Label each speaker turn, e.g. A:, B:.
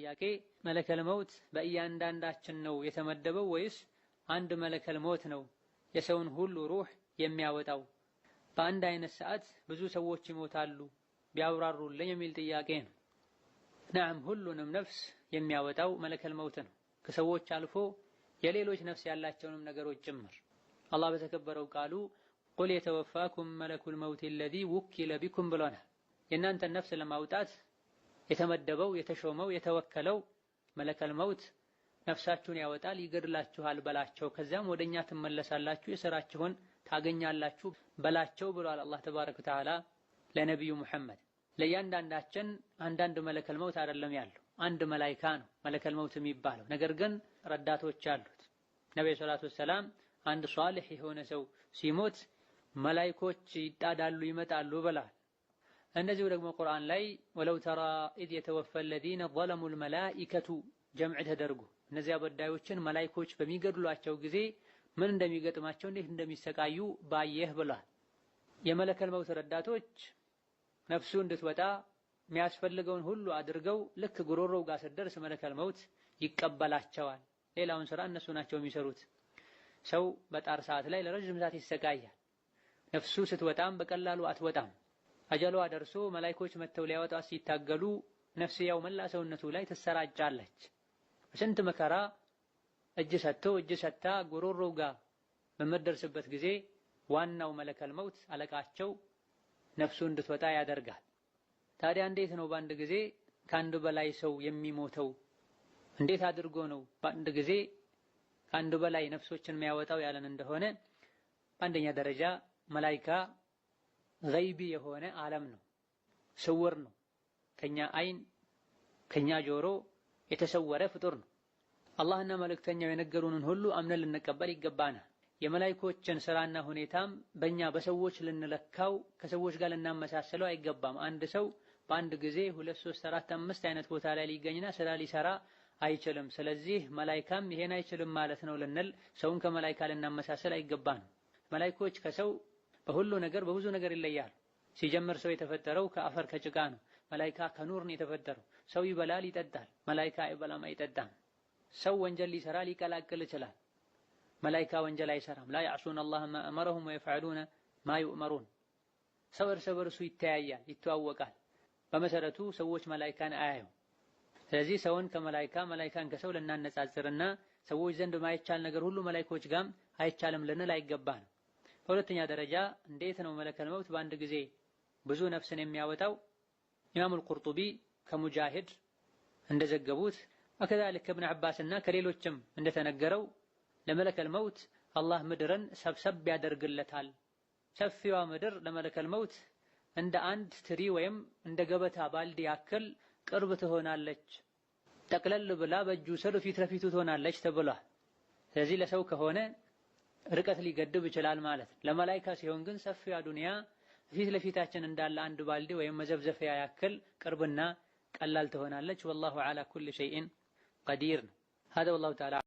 A: ጥያቄ መለከል መውት በእያንዳንዳችን ነው የተመደበው ወይስ አንድ መለከል ሞት ነው የሰውን ሁሉ ሩህ የሚያወጣው? በአንድ አይነት ሰዓት ብዙ ሰዎች ይሞታሉ ቢያብራሩልኝ የሚል ጥያቄ ነው። نعم፣ ሁሉንም ነፍስ የሚያወጣው መለከል መውት ነው። ከሰዎች አልፎ የሌሎች ነፍስ ያላቸውንም ነገሮች ጭምር። አላህ በተከበረው ቃሉ قل يتوفاكم ملك الموت الذي وكل بكم ብሎናል። የእናንተን ነፍስ ለማውጣት የተመደበው፣ የተሾመው፣ የተወከለው መለከል መውት ነፍሳችሁን ያወጣል፣ ይገድላችኋል በላቸው። ከዚያም ወደኛ ትመለሳላችሁ፣ የሥራችሁን ታገኛላችሁ በላቸው ብሏል አላህ تبارك وتعالى ለነቢዩ ሙሐመድ። ለእያንዳንዳችን አንዳንድ መለከል መውት አይደለም ያለው፣ አንድ መላይካ ነው መለከል መውት የሚባለው። ነገር ግን ረዳቶች አሉት። ነቢዩ الصلاة والسلام አንድ ሷሊሕ የሆነ ሰው ሲሞት መላይኮች ይጣዳሉ፣ ይመጣሉ ብለዋል። እንደዚሁ ደግሞ ቁርአን ላይ ولو ترى إذ يتوفى الذين ظلموا الملائكة ጀምዕ ተደርጎ እነዚያ በዳዮችን መላይኮች በሚገድሏቸው ጊዜ ምን እንደሚገጥማቸው፣ እንዴት እንደሚሰቃዩ ባየህ ብሏል። የመለከል መውት ረዳቶች ነፍሱ እንድትወጣ የሚያስፈልገውን ሁሉ አድርገው ልክ ጉሮሮው ጋር ስትደርስ መለከል መውት ይቀበላቸዋል። ሌላውን ስራ እነሱ ናቸው የሚሰሩት። ሰው በጣር ሰዓት ላይ ለረጅም ሰዓት ይሰቃያል። ነፍሱ ስትወጣም በቀላሉ አትወጣም። አጀሏ ደርሶ መላይኮች መጥተው ሊያወጧት ሲታገሉ ነፍስያው መላ ሰውነቱ ላይ ትሰራጫለች። በስንት መከራ እጅ ሰጥቶ እጅ ሰጥታ ጉሮሮው ጋር በምትደርስበት ጊዜ ዋናው መለከል መውት አለቃቸው ነፍሱ እንድትወጣ ያደርጋል። ታዲያ እንዴት ነው በአንድ ጊዜ ከአንድ በላይ ሰው የሚሞተው? እንዴት አድርጎ ነው በአንድ ጊዜ ከአንድ በላይ ነፍሶችን የሚያወጣው ያለን እንደሆነ፣ በአንደኛ ደረጃ መላይካ ገይቢ የሆነ ዓለም ነው፣ ስውር ነው። ከኛ አይን ከኛ ጆሮ የተሰወረ ፍጡር ነው። አላህና መልእክተኛው የነገሩንን ሁሉ አምነን ልንቀበል ይገባናል። የመላይኮችን ስራና ሁኔታም በእኛ በሰዎች ልንለካው፣ ከሰዎች ጋር ልናመሳሰለው አይገባም። አንድ ሰው በአንድ ጊዜ ሁለት፣ ሶስት፣ አራት፣ አምስት አይነት ቦታ ላይ ሊገኝና ስራ ሊሰራ አይችልም። ስለዚህ መላይካም ይሄን አይችልም ማለት ነው ልንል፣ ሰውን ከመላይካ ልናመሳሰል አይገባንም። መላይኮች ከሰው በሁሉ ነገር፣ በብዙ ነገር ይለያሉ። ሲጀምር ሰው የተፈጠረው ከአፈር ከጭቃ ነው። መላይካ ከኑር ነው የተፈጠረው። ሰው ይበላል ይጠጣል፣ መላይካ አይበላም አይጠጣም። ሰው ወንጀል ሊሰራ ሊቀላቅል ይችላል። መላይካ ወንጀል አይሰራም። لا يعصون الله ما أمرهم ويفعلون ما يؤمرون። ሰው እርስ በርሱ ይተያያል፣ ይተዋወቃል። በመሰረቱ ሰዎች መላይካን አያዩ። ስለዚህ ሰውን ከመላይካ፣ መላይካን ከሰው ልናነጻጽርና ሰዎች ዘንድ ማይቻል ነገር ሁሉ መላይኮች ጋም አይቻልም ልንል አይገባንም። በሁለተኛ ደረጃ እንዴት ነው መለከል መውት በአንድ ጊዜ ብዙ ነፍስን የሚያወጣው? ኢማሙል ቁርጡቢ ከሙጃሂድ እንደዘገቡት وكذلك ከእብን ዐባስና ከሌሎችም እንደተነገረው ለመለከል መውት አላህ ምድርን ሰብሰብ ያደርግለታል። ሰፊዋ ምድር ለመለከል መውት እንደ አንድ ትሪ ወይም እንደ ገበታ ባልዲ ያክል ቅርብ ትሆናለች። ጠቅለል ብላ በእጁ ስር ፊት ለፊቱ ትሆናለች ተብሏል። ስለዚህ ለሰው ከሆነ ርቀት ሊገድብ ይችላል ማለት ነው። ለመላይካ ሲሆን ግን ሰፊዋ ዱንያ ፊት ለፊታችን እንዳለ አንድ ባልዲ ወይም መዘፍዘፊያ ያክል ቅርብና ቀላል ትሆናለች። والله على كل شيء قدير ነው። هذا والله تعالى